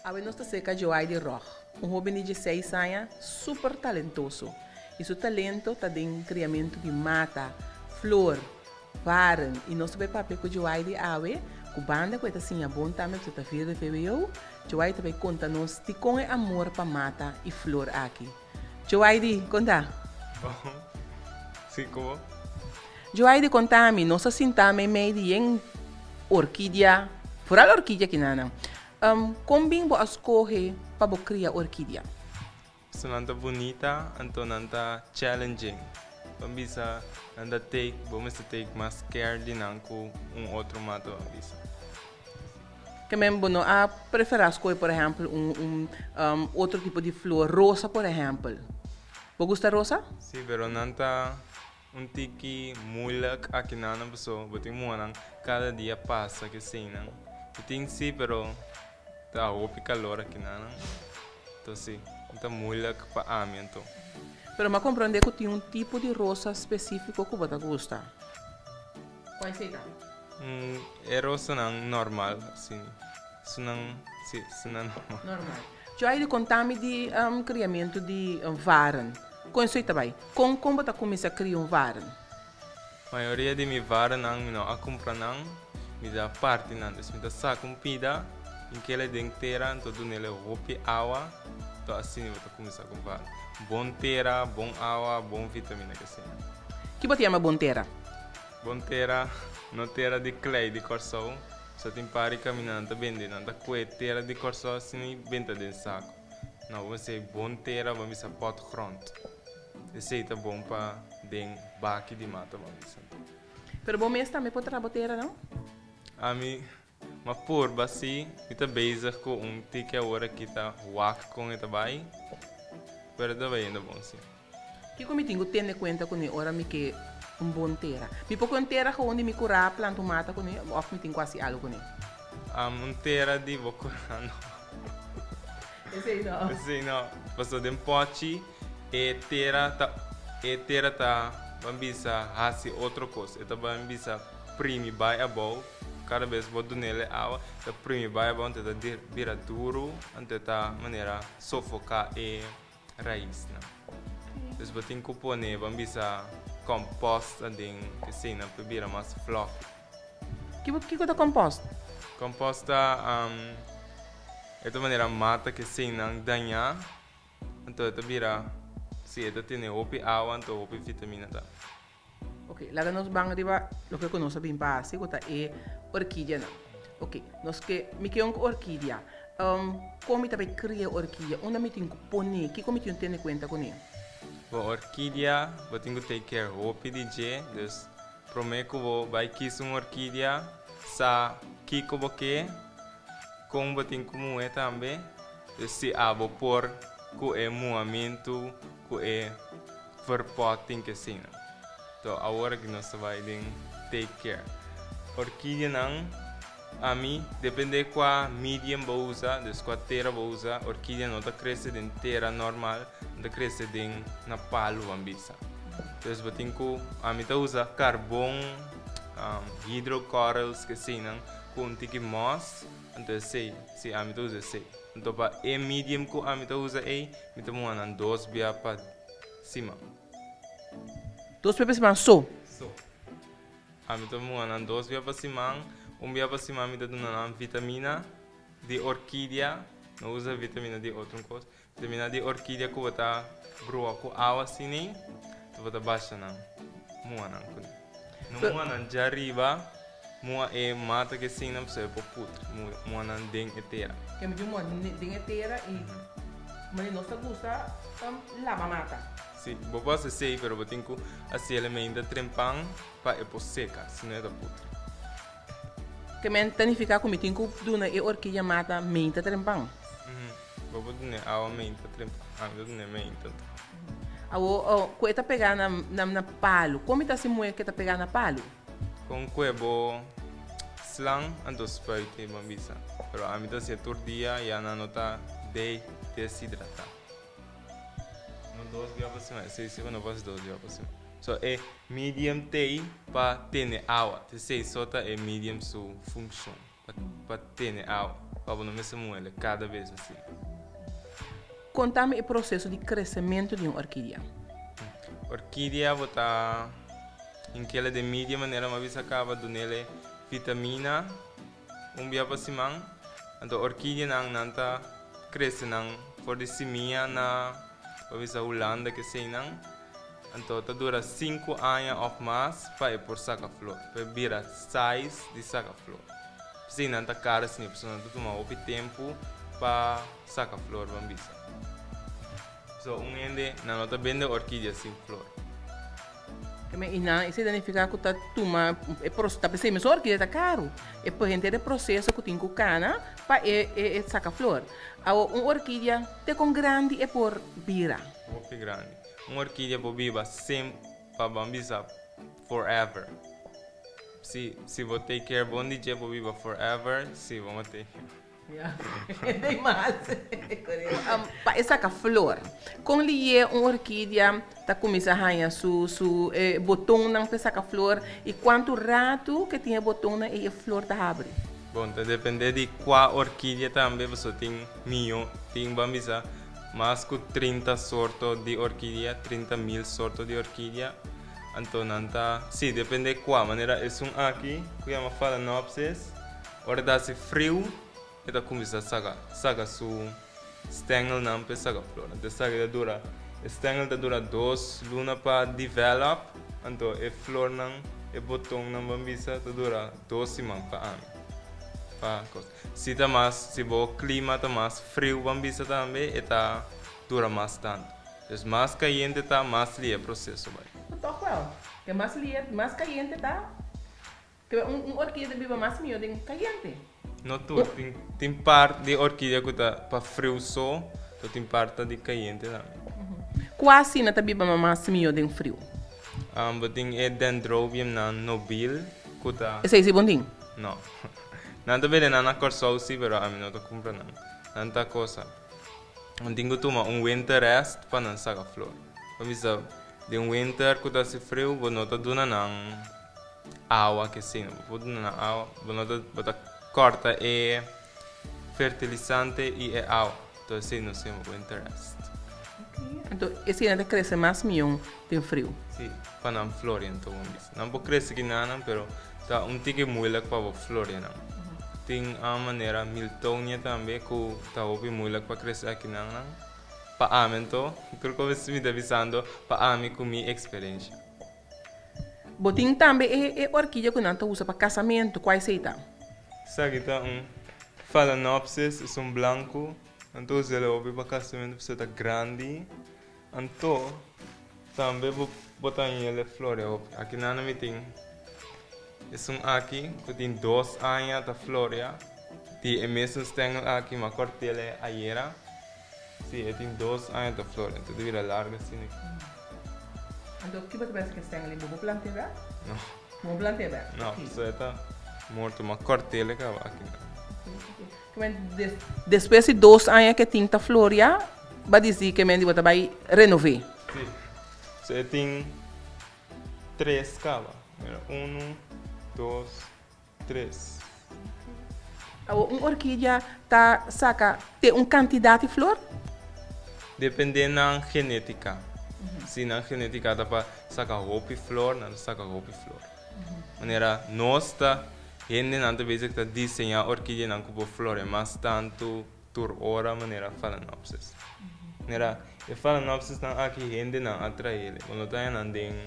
Awe nos ta serka Joaidi Rog, un hóben di dieseis aña super talentoso i su talento ta den kriamentu di mata, flor, varen i nos ta bai papia ku Joaidi awe ku banda ku e ta siña bon tambe pasobra ta vierde vwo, Joaidi ta bai konta nos dikon e amor pa mata i flor aki. Joaidi, konta. Bon. Si, komo? Joaidi, konta mi, nos a sinta meimei di yen orkidia, foral orkidia kinanan. Kon bin bo a skohe pa bo kria orkidia? So nan ta bunita, anto nan ta challenging. Ban bisa nan ta take, bo mester take mas care di nan ku un otro mata ban bisa. Ke men bo no a prefera skohe por ehempel un un otro tipo di flor, rosa por ehempel. Bo gusta rosa? Si, pero nan ta un tiki moeilijk aki nan paso bo tin muha nan kada dia pasa keseinan. Bo tin si pero ta hopi kalor aki nan. Anto si, ta moeilijk pa ami anto. Pero mi a komprende ku tin un tipo di rosa spesifiko ku bo ta gusta. Kua esei ta? E rosanan normal asina. Sunan, si, sunan normal. Normal. Joy di konta mi di kriamentu di varen. Kon esei ta bai? Kon kon bo ta kuminsá kria un varen? Mayoria di mi varennan mi no a kumpra nan, mi ta parti nan. Dus mi ta saka un pida, hink'el den tera, anto dun'el hopi awa, anto asina bo ta kuminsá ku un varen. Bon tera, bon awa, bon vitamina ke asina. Ki bo ta yama bon tera? Bon tera, no tera di klei di Kòrsou. Sa tin par di kaminda nan ta bende, nan ta kue tera di Kòrsou asina i benta den saku. No, bo mester bon tera, bo bisa potgrond. Esei ta bon pa den baki di mata, bo bisa. Pero bo mes tambe por traha bo tera, no? Ami, ma purba si, mi ta bezig ku un tiki awor aki ta wak kon e ta bai, pero e ta bayendo bon si. Kiko mi tin ku tene kuenta kuné ora mi ke un bon tera? Mi por ke un tera gewoon di mi kurá planta un mata kuné òf mi tin ku hasi algu kuné? Un tera di bo kurá no. Esei no. Esei no. Pasobra den pòchi e tera ta e tera ta ban bisa hasi otro kos. E ta ban bisa primi bai abou. Kada bes bo dun'el e awa ta primi bai abou anto e ta bira duru anto e ta manera sofoká e raisnan. Dus bo tin ku pone ban bisa compost aden eseinan pa bira mas fluffy. Kiko ta compost? Compost ta e ta manera mata ku eseinan dañá anto e ta bira si e ta tene hopi awa anto hopi vitamina ta. Ok, laga nos ban riba loke ku nos a bin pa hasi ku ta e orkidianan. Ok, nos ke, mi ke un orkidia. Kon mi ta bai kria e orkidia? Unda mi tin ku pone? Kiko mi tin ku tene kuenta kuné? Bo orkidia, bo tin ku take care hopi di dje. Dus, promé ku bo bai kis un orkidia, sa kiko bo ke, kon bo tin ku muhé tambe. Dus si abo por ku e muhamentu, ku e. Verpotting ke asina. To awor aki nos ta bai den take care. Orkidianan ami depende kua medium bo usa, dus kua tera bo usa, orkidia no ta krese den tera normal, nan ta krese den na palu ban bisa. Dus bo tin ku ami ta usa karbon, hydrocorals ke asinan ku un tiki mos, anto esei si ami ta usa esei. Anto pa e medium ku ami ta usa ei mi ta muha nan dos bia pa siman. Dos bia pa siman so? So. Ami ta muha nan dos bia pa siman. Un bia pa siman mi ta duna nan vitamina di orkidia. No usa vitamina di otro kos. Vitamina di orkidia ku bo ta brua ku awa asina, bo ta basha nan, muha nan kuné. No muha nan djariba, muha e mata ke asina pasobra e por putri. Muha nan den e tera. Ke mi tin muha den e tera i mane nos ta gusta laba mata. Si, bo por hasi esei pero bo tin ku hasi elemento trempan pa e por seka, si no e ta putri. Ke men ta nifiká ku mi tin ku duna e orkidia mata meinta trempan? Bo por dun'é awa meinta trempan. Ami ta dun'é meinta. Awo, ku e ta pegá na na palu, kon mi ta hasi muhé ku e ta pegá na palu? Kon ku e bo slan anto spuit e bo bisa. Pero ami ta hasié tur dia ya nan no ta dei deshidratá. No dos bia pa siman, esei si bo no por hasi dos bia pa siman. So e medium t'ei pa tene awa. T'esei so ta e medium su funshon, pa tene awa. Pa bo no mester muele kada bes asina. Kontami e proseso di kresementu di un orkidia. Orkidia bo ta hinkele den media manera mi a bisa kaba dunele vitamina un bia pa siman. Anto orkidianan nan ta krese nan for di simia na bo bisa Hulanda keseinan. Anto ta dura sinku aña òf mas pa e por saka flor, pa e bira size di saka flor. P'esei nan ta kara siña, pasobra nan ta tuma hopi tempu pa saka flor, ban bisa. So un hende nan no ta bende orkidia sin flor. I nan esei ta nifiká ku ta tuma e proseso, ta p'esei mes orkidia ta karu. E por henter e proseso ku tin ku kana pa e e saka flor. Awor un orkidia te kon grandi e por bira? Hopi grandi. Un orkidia por biba sem pa ban bisa forever. Si si bo take care bon di dje por biba forever si bo no take care. Ya, den mas. Pa e saka flor. Kon liye un orkidia ta kuminsá haña su su e botonnan pa e saka flor i kuantu ratu ke tin e botonnan ei e flor ta habri? Bon, ta depende di kua orkidia tambe pasobra tin miyo tin ban bisa Mas ku 30 sorto di orkidia, 30.000 sorto di orkidia. Anto nan ta, sí, depende kua. Manera esun aki ku yama Phalaenopsis, ora ta hasi friu e ta kuminsá saka, saka su stengelnan pa e saka flor. Anto esaki ta dura, e stengel ta dura dos luna pa develop, anto e flornan, e botonnan ban bisa ta dura dos siman pa ami, pa kos. Si ta mas, si bo klima ta mas friu ban bisa tambe e ta dura mas tantu. Dus mas kayente ta, mas lia e proseso bai. Tòg wèl, ke mas lia, mas kayente ta, ke un un orkidia ta biba mas mihó den kayente. No tur, tin tin part di orkidia ku ta pa friu so, pero tin part ta di kayente tambe. Kua asina ta biba mas mihó den friu? Bo tin e dendrobiumnan nobil ku ta. Esei si bon tin? No. Nan ta bende nan na Kòrsou si, pero ami no ta kumpra nan. Nan ta kosa. Nan tin ku tuma un winter rest pa nan saka flor. Bo bisa den winter ku ta hasi friu bo no ta duna nan awa ke asina. Bo por duna nan awa, bo no ta bo ta kòrta e fertilisante i e awa. Enton esei nos yama winter rest. Anto esei nan ta krese mas mion den friu. Si, pa nan floria anto bo bisa. Nan por krese kinanan pero ta un tiki moeilijk pa bo floria nan. Tin un manera Miltonia tambe ku ta hopi moeilijk pa krese akinan nan. Pa ami anto, tur kos mi ta bisando pa ami ku mi eksperensha. Bo tin tambe e orkidia ku nan ta usa pa kasamentu, kua esei ta? Esaki ta un Phalaenopsis, esun blanku. Nan ta usa el hopi pa kasamentu pasobra ta grandi. Anto, tambe bo bo ta haña el e floria hopi. Aki nan mi tin esun aki ku tin dos aña ta floria di e mesun stengel aki, mi a kort'el e ayera. Si, e tin dos aña ta floria, anto ta bira largo asina aki. Anto, ki bo ta pensa ku e stengel ei? Bo por plant'é bèk? No. Bo no plant'é bèk? No, pasobra e ta morto. Mi a kort'el e kaba aki nan. Despues di dos aña ke tin ta floria, ba disi ke men di bo ta bai renové. Si. So e tin tres kaba. Mira, unu, dos, tres. Awor un orkidia ta saka te un kantidat di flor? Depende nan genetika. Si nan genetika ta pa saka hopi flor, nan ta saka hopi flor. Manera nos ta Hendenan ta bezig ta diseñá orkidianan ku por florea mas tantu tur ora manera Phalaenopsis. Manera e Phalaenopsisnan aki hendenan a trael, bo no ta haña nan den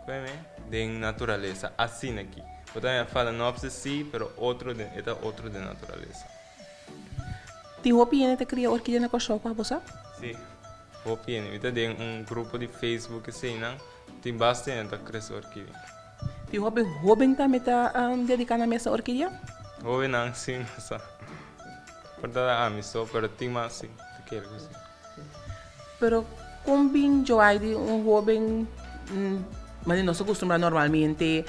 koe den naturalesa asina aki. Bo ta haña Phalaenopsis sí, pero otro den e ta otro den naturalesa. Tin hopi hende ta kria orkidia na Kòrsou ku abo sa? Sí, hopi hende. Mi ta den un grupo di Facebook eseinan, tin basta hende ta krese orkidia. Tin hopi hoben tambe ta dedica nan mes na orkidia? Hobennan si, no sa. Por ta ami so, pero tin mas si, ta kere ku si. Pero kon bin Joaidy un hoben, manera nos ta kustumbra normalmente,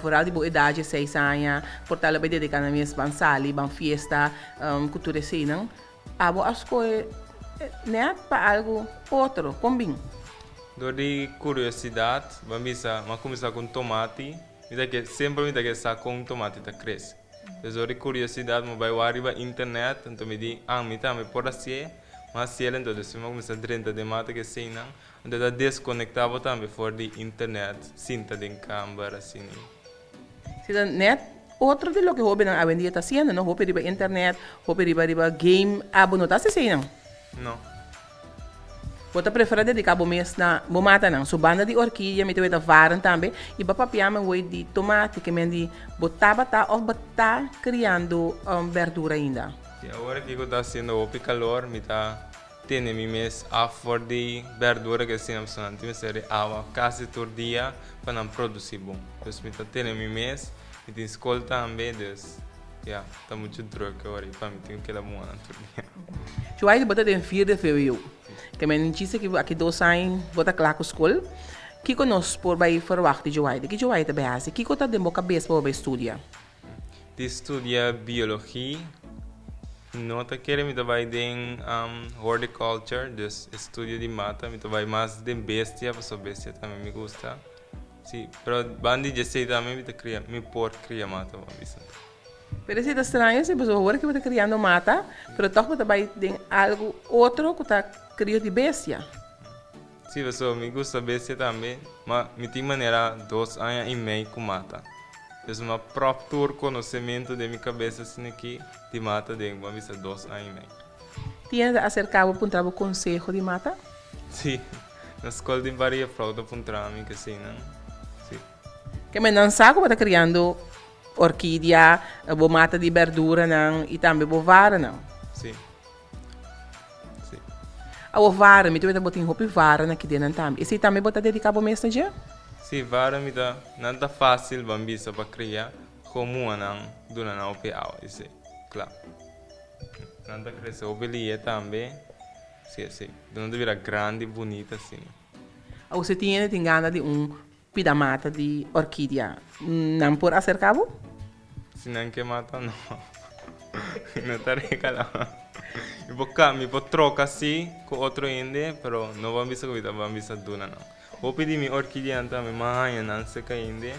foral di bo edad dieseis aña, por ta lo bay dedica nan mes ban sali, ban fiesta, ku tur eseinan. Abo a skohe nèt pa algu otro. Kon bin? Dor di kuriosidat, bo a bisa, mi a kuminsá ku un tomati. Mi ta ke, semper mi ta ke sa kon un tomati ta krese. Dus dor di curiosidad mi a bay wak riba internet, anto mi di, ah, mi tambe por hacié, mi a haciel, anto despues mi a cuminsa drenta den mata cu eseynan, anto ta desconecta bo tambe for di internet, sinta den camber asina. Si ta net otro di loke hobennan awendia ta haciendo, no? Hopi riba internet, hopi riba riba game, abo no ta haci eseynan? No. Bo ta prefera dedica bo mes na bo matanan. Su banda di orkidia mi ta weta varen tambe y bo papia mi hoy di tomate ke men di bo tabata of bo ta criando berdura ainda. Si awor aki cu ta haciendo hopi calor mi ta tene mi mes af for di berdura ke asina pasobra nan tin mester di awa casi tur dia pa nan produci bon. Dus mi ta tene mi mes, mi tin scol tambe dus ya ta mucho druk awor aki pa mi tin cu keda muha tur dia. Chuai bo ta den vierde vwo. Ke men chiste ki aki dos aña bo ta kla ku skol. Kiko nos por bai ferwagt di Joai? Di ki Joai ta bai hasi? Kiko ta den bo kabes pa bo bai studia? Di studia biologi. No ta kere mi ta bai den horticulture, dus estudio di mata. Mi ta bai mas den bestia, pasobra bestia tambe mi gusta. Si, pero banda di djesei tambe mi ta kria, mi por kria mata, bo a bisa. Pero esei ta straño si, pasobra ora ku bo ta kriando mata, pero tòg bo ta bai den algu otro ku ta krio di bestia. Si, pasobra mi gusta bestia tambe, ma mi tin manera dos aña i mei ku mata. Dus mi a pròp tur konosementu den mi kabes asina aki di mata den, bo a bisa dos aña i mei. Tin hende ta aserká bo puntra bo konseho di mata? Si, na skol tin varios jefrou ta puntra mi keseinan, si. Ke men nan sa ku bo ta kriando Orkidia, bo mata di berduranan i tambe bo varanan. Sí. Sí. Awor vara, mi ta weta bo tin hopi vara na kidenan tambe. Esei tambe bo ta dediká bo mes na dje? Sí, vara mi ta, nan ta fásil ban bisa pa kria, kon mua nan duna nan hopi awa, esei, kla. Nan ta krese hopi lihe tambe, sí, esei. Nan ta bira grandi, bunita asina. Awor si tin hende tin gana di un Pida mata di orkidia nan por aserka bo? Si nan ke mata no. Mi no ta regala. Mi por ka mi por troka si ku otro hende pero no ban bisa ku mi ta ban bisa duna nan. Hopi di mi orkidianan tambe mi a haña nan serka hende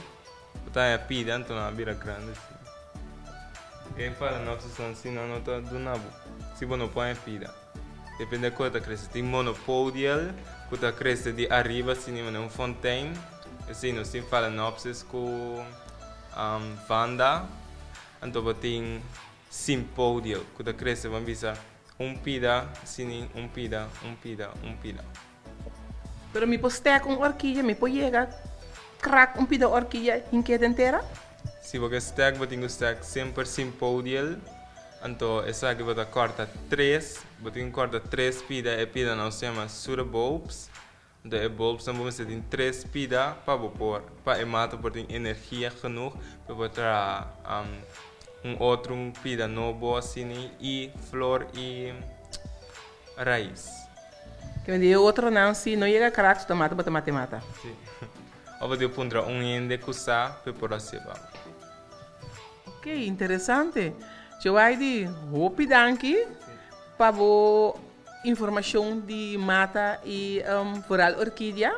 ku ta haña pida anto nan a bira grandi si. E phalaenopsis si nan no ta duna bo si bo no por haña pida. Depende ku ta krese. Tin monopodial ku ta krese di ariba asina manera un fontein. Esei nos tin phalaenopsis ku vanda. Anto bo tin sympodial ku ta krese ban bisa un pida asina, un pida, un pida, un pida. Pero mi por stek un orkidia, mi por yega krak un pida orkidia hink'é den tera? Si bo ke stek, bo tin ku stek semper sympodial. Anto esaki bo ta kòrta tres, bo tin ku kòrta tres pida, e pidanan nos yama pseudobulbs. Anto e bulbsnan bo mester tin tres pida pa bo por, pa e mata por tin energia genoeg pa por traha un otro pida nobo asina i flor i rais. Ke di e otronan si no yega krak su ta mata bo ta mate mata. Si. Of bo tin puntra un hende ku sa pa e por hasié pa bo. Ok, interesante. Joaidi, hopi danki pa bo informashon di mata i vooral orkidia.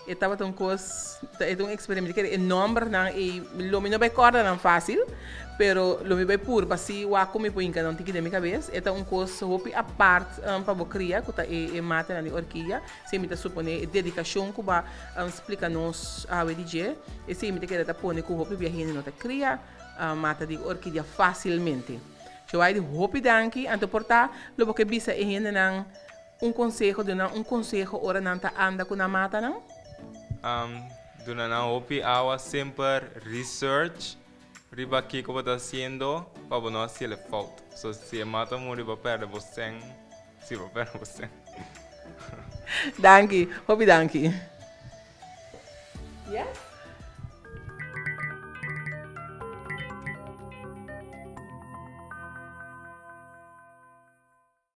E tabata un kos, e ta un eksperimento. Kere e nòmbernan ei lo mi no bai kòrda nan fásil, pero lo mi bai purba si wak ku mi por hinka nan tiki den mi kabes. E ta un kos hopi apart pa bo kria ku ta e e matanan di orkidia. Si mi ta suponé e dedikashon ku bo a splika nos awe di dje, esei mi ta kere ta pone ku hopi bia hende no ta kria mata di orkidia fásilmente. Joaidi, hopi danki. Anto por ta lo bo ke bisa e hendenan Un konseho, duna un konseho ora nan ta anda ku nan matanan. Duna nan hopi awa semper research riba kiko bo ta hasiendo pa bo no hasi el e fout. So si e mata muri bo perde bo sen, si bo perde bo sen. Danki, hopi danki. Yes.